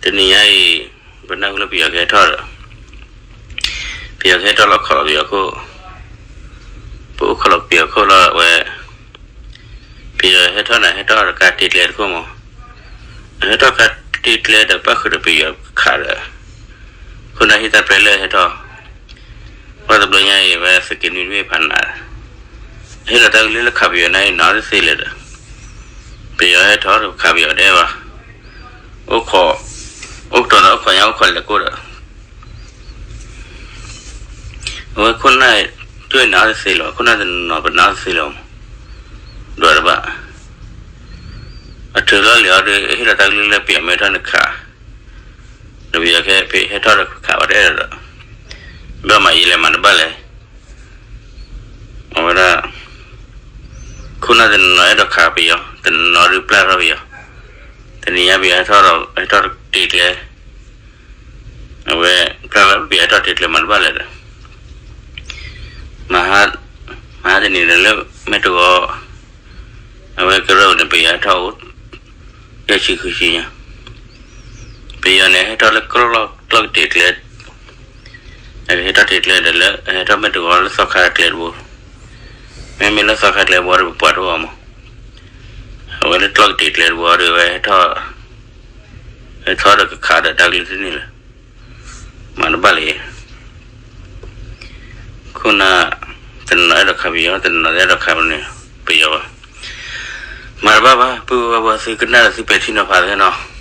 တနံၤညါအံၤ ပနၢ်ဟူလၢပယီၤကဟဲထီၣ်ဒီး ပယီၤကဟဲထီၣ်လီၤခီၣ်လီၤပယီၤခိၣ်, ပအိၣ်ခီၣ်လီၤပယီၤခိၣ်လီၤဝဲ, ပယီၤဟဲထီၣ်န့ၣ် ဟဲထီၣ်ဒီးကါတ့ကျဲတခိၣ်မး, ဟဲထီၣ်ကါတ့ကျဲဒီးဘၣ်ဃုာ်ဒီးပယီၤခးဒီး, ခိၣ်နၢ်ဟံၣ်သၣ်ပြဲလၢဟဲထီၣ်, ပှၤတဘျီညါအံၤဝဲသုးက့နွံတဘ့ၣ်ဖးနး, ဟ့ၣ်လီၤတၢ်ကလုၢ်လၢခးပယီၤနၢ်အံၤနီတသ့လၢၤဒီး, ပယီၤဟဲထီၣ်ဒီးခးပယီၤဒဲးဘၣ်, အိၣ်ခိး, အိၣ်ကတီၤဒီးအိၣ်ခိးညါအိၣ်ခိးလဲၤကိၢ်ဒီး အဝဲခိၣ်နၢ် တွၢ်နၢ်အီၤတသ့လီၤ, ခိၣ်နၢ်တနီၤနီၤပနၢ်အီၤတသ့လီၤမး, ဒွးတဘၣ်, အထုးလီၤလံၤအီၤဒီး ဟ့ၣ်လီၤတၢ်ကလုၢ်လၢပယီၤမ့ၢ်ထီၣ်န့ၣ်ခး, ဒီးပယီၤကဟဲထီၣ်ဒီးခးဝဲဒၣ်ဒီး, ဘၣ်မၤယံာ်လဲၣ်မၤတဘၣ်လဲၣ်, အဝဲဒၣ် ခိၣ်နၢ်တနီၤနီၤအဲၣ်ဒိးခးပယီၤ, တနီၤနီၤဒုးပျၢ်ထီၣ်ပယီၤ, တနံၤညါပယီၤဟဲထီၣ်ဒီး ဟဲထီၣ်တ့ကျဲ, အဝဲ ပျၢ်ဝဲပယီၤဟဲထီၣ်တ့ကျဲမၤတဘၣ်လဲၣ်ဒီး, မဟါ, မဟါတနံၤဒီးလၢမဲၢ်တဂီၤ, အဝဲကရၢၢ်န့ၣ် ပယီၤဟဲထီၣ်အိၣ် ယဲၢ်ဆံဃုဆံညါ, ပယီၤန့ၣ် ဟဲထီၣ်လၢကျီၢ်ကတ့ၤကျဲ, အကဟဲထီၣ်တ့ကျဲဒီးလၢ ဟဲထီၣ်မဲၢ်တဂီၤလၢသီခါကျဲတဘိ, မ့မ့ၢ်လၢသီခါကျဲတဘိဒီးပပှၤတအိၣ်အီၤမး, အဝဲလၢကျီၢ်ကတ့ၤကျဲတဘိဒီး အဝဲဟဲထီၣ် ဟဲထီၣ်ဒီးကခးဒီးတၢ်ကလုၢ်တန့ၢ်လၢၤ, မၤတဘၣ်လၢၤ, ခိၣ်နၢ် တနီၤနီၤအဲၣ်ဒိးခးပယီၤ တနီၤနီၤအဲၣ်ဒိးခးပယီၤဘၣ်, မၤတဘၣ်ဘၣ် ပုၢ်ဝဲၢ်ပှၤသုကနၣ်ဒီးသုပဲာ်ထံနီၤဖးသ့နီၤ